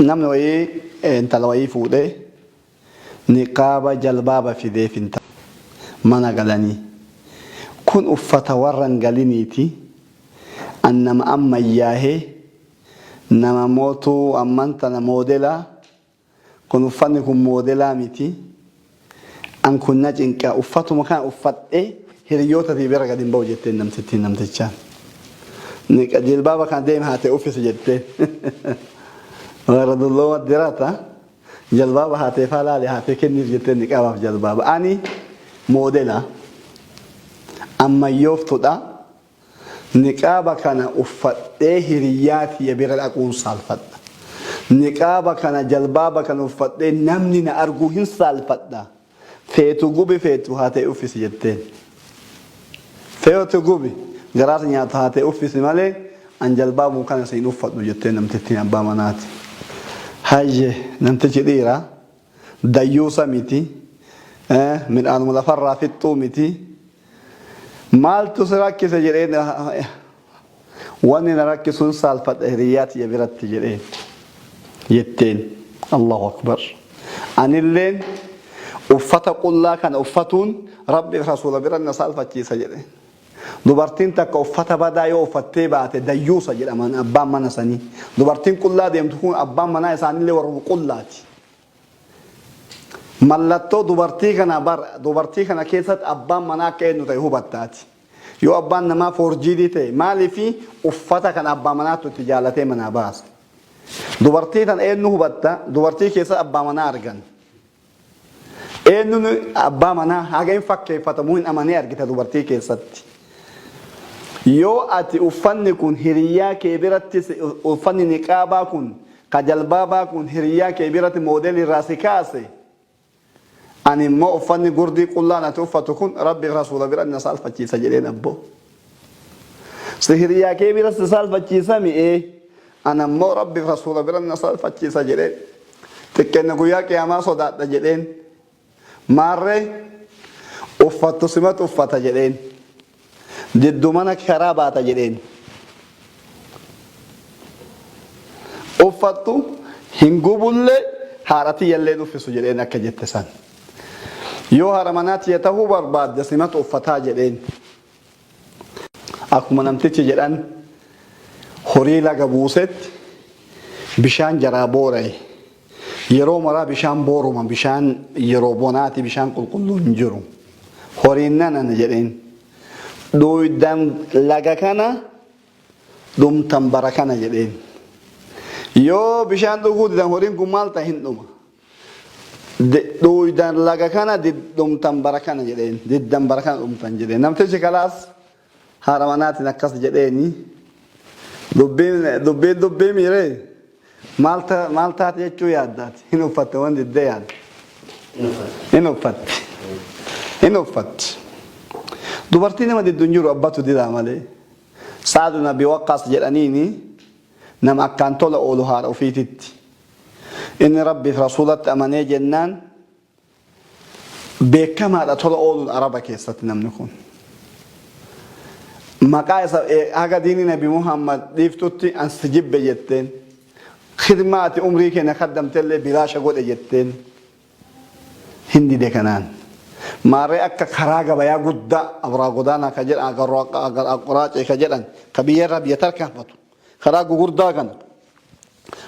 Namni wayii intala wayii fuudhee niqaaba jalbaaba fideef intala mana galanii. Kun uffata warra hin galiniiti. An nama ammayyaahee nama mootuu amman tana moodelaa Kun uffanni kun moodelaa miti. An kun na cinqa. Uffatuma kana uffadhee hiriyyoota tiyya bira gad hin ba'u jetteen namtittiin namtichaan. Jilbaaba kana deemi haa ta'e uffisi jetteen. Warra dullooma dirata jalbaaba haa ta'e faa laali haa ta'e kenniif jetteen niqaabaaf jalbaaba. Ani moodela ammayyooftudha. Niqaaba kana uffadhee hiriyyaa tiyya bira dhaquun saalfadha. Niqaaba kana jalbaaba kana uffadhee namni na arguu hin saalfadha. Feetu gubi feetu haa ta'e uffisi jetteen. Feetu gubi garaas nyaatu haa ta'e uffisi malee an jalbaabuma kana si hin uffadhu jetteen namtittiin abbaa manaati. Hayye namtichi dhiira dayyuusa miti midhaanuma lafarraa fixxuu miti Maaltu si rakkise jedheen wanni na rakkisu hin saalfadha hiriyyaa tiyya biratti jedheen jetteen. Allahu akbar. Anilleen uffata qullaa kana uffatuun Rabbi fi Rasuula bira na saalfachiisa jedhe. Dubartiin takka uffata badaa yoo uffattee baate dayyuusa jedhaman abbaan mana sanii. Dubartiin qullaa deemtu kun abbaan manaa isaanillee warruma qullaati. Mallattoo dubartii kana bar dubartii kana keessatti abbaan manaa akka eenyu ta'e hubatta ati. Yoo abbaan namaa foorjiidii ta'e maaliifi uffata kana abbaa manaattu itti jaalatee manaa baase. Dubartii tan eenyu hubatta dubartii keessatti abbaa manaa argan. Eenyuun abbaa manaa haga hin fakkeeffatamu hin amanee argita dubartii keessatti. Yoo ati uffanni kun hiriyyaa kee biratti uffanni niqaabaa kun Ka jalbaabaa kun hiriyyaa kee biratti moodelii irraa si kaase, ani immoo uffanni gurdii qullaan ati uffatu kun Rabbii fi Rasuula biratti na saalfachiisa jedheen abboo. Si hiriyyaa kee biratti si saalfachiisa mi'ee, ana immoo Rabbii fi Rasuula biratti na saalfachiisa jedheen. Xiqqeenna guyyaa qiyaamaa sodaadha jedheen. Maarree uffattu simatu uffata jedheen. Diddu mana karaa baata jedheen. Uffattu hin gubullee haadha tiyyallee hin uffisu jedheen akka jette san. Yoo haadha manaa tiyya tahuu barbaadde simatu uffataa jedheen. Akkuma namtichi jedhan horii laga buusetti bishaan jaraa boora'e. Yeroo maraa bishaan booruma bishaan yeroo bonaati bishaan qulqulluu hin jiru. Horiin nanan jedheen. Dhuuydan laga kana dhumtan bara kana jedheen. Yoo bishaan dhuguu didan horiin kun maal ta'a hin dhuma. Dhuuydan laga kana dhumtan bara kana jedheen. Diddan bara kana dhumtan jedheen. Namtichi kalaas haadha manaatiin akkas jedheeni. Dubbiin dubbiin dubbii miiree maal ta- maal taate jechuu yaaddaati. Hin uffatte waan diddee yaadda. Hin uffatti. Hin uffatti. Dubartii nama diddu hin jiru abbatu didaa malee. Sa'ad ibn Abi Waqqaas jedhaniini nama akkaan tola oolu haadha ofiititti. Inni Rabbiif Rasuulatti amanee jennaan beekamaadha tola ooluun Araba keessatti namni kun. Maqaa isa haga diinii Nabi Muhammad dhiiftutti an si jibbe jetteen. Khidmaa ati umrii kee na kaddamtellee bilaasha godhe jetteen. Hin dide kanaan. Maarree akka karaa gabayaa guddaa Abraa Godaanaa ka jedhan Aqoraacee ka jedhan ka biyya irraa biyya tarkaanfatu karaa gugurdaa kana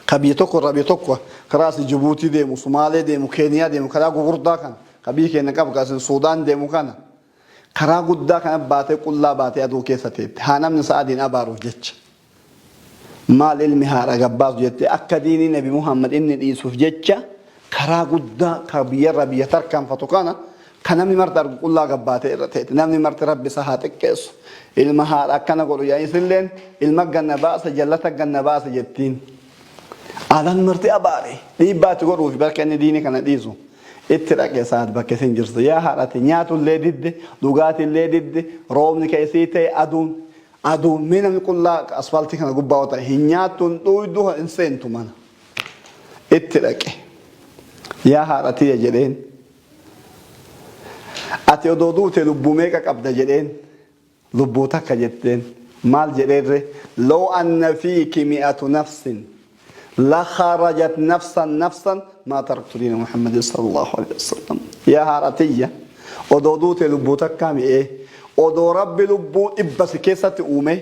ka biyya tokko irraa biyya tokko karaa asii Jibuutii deemu, Sumaalee deemu, Keeniyaa deemu karaa gugurdaa kana ka biyyi keenya qabu ka asin Suudaan deemu kana karaa guddaa kana baatee qullaa baatee aduu keessa teette haa namni sa'adiin abaaruuf jecha. Maal ilmi haadha gabbaasu jettee akka diinii nabi Muhammad inni dhiisuuf jecha karaa guddaa ka biyyarraa biyya tarkaanfatu kana ka namni marti argu qullaa gabbaatee irra teeti. Namni marti rabbi isa haa xiqqeessu. Ilma haadha akkana godhu jedhanii isilleen ilma ganna baasa jallata ganna baasa jettiin. Aadaan marti abaare dhiibbaa itti godhuufi bakka inni diinii kana dhiisu itti dhaqe saad bakka isin jirtu yaa haadhati nyaatullee didde dhugaatillee didde roobni ka isii ta'e aduun Aduun mee namni qullaa asfaaltii kana gubbaa yoo ta'e hin nyaattu hin dhuuydu hin seentu mana. Itti dhaqe. Yaa haadha tiyya jedheen. Ati odoo duute lubbuu meeqa qabda jedheen. Lubbuu takka jetteen. Maal jedheen ree? Law anna fiiki mi'atu nafsin. La kharajat nafsan nafsan maa taraktu diina Muhammadin sallallahu alaihi wasallam. Yaa haadha tiyya, odoo duute lubbuu takkaa mi'ee, odoo Rabbi lubbuu 100 si keessatti uume,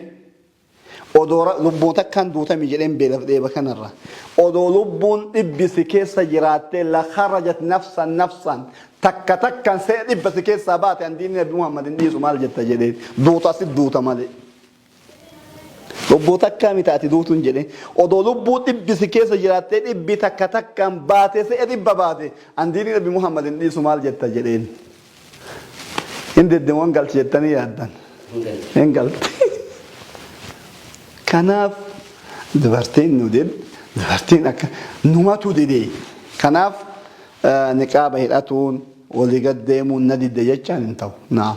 odoo lubbuu takkaan duutami jedheen beelaf dheeba kanarra. Odoo lubbuun dhibbi si keessa jiraattee, la kharajat nafsan nafsan, takka takkaan se'a 100 si keessaa baate, an diinni Nabi Muhammad hin dhiisu, maal jetta jedheen. Duuta asit duuta malee. Lubbuu takkaa miti ati duutuun jedhe. Odoo lubbuu dhibbi si keessa jiraattee dhibbi takka takkaan baate se'a 100 baate, an diinii Nabi Muhammad hin dhiisu, maal jetta jedheen. Hin didde moo hin galti jettanii yaaddan? Hin galti. Kanaaf dubartiin nu did dubartiin akka numatu dide. Kanaaf niqaaba hidhatuun walii gad deemuun na didde jechaan hin ta'u. Naam.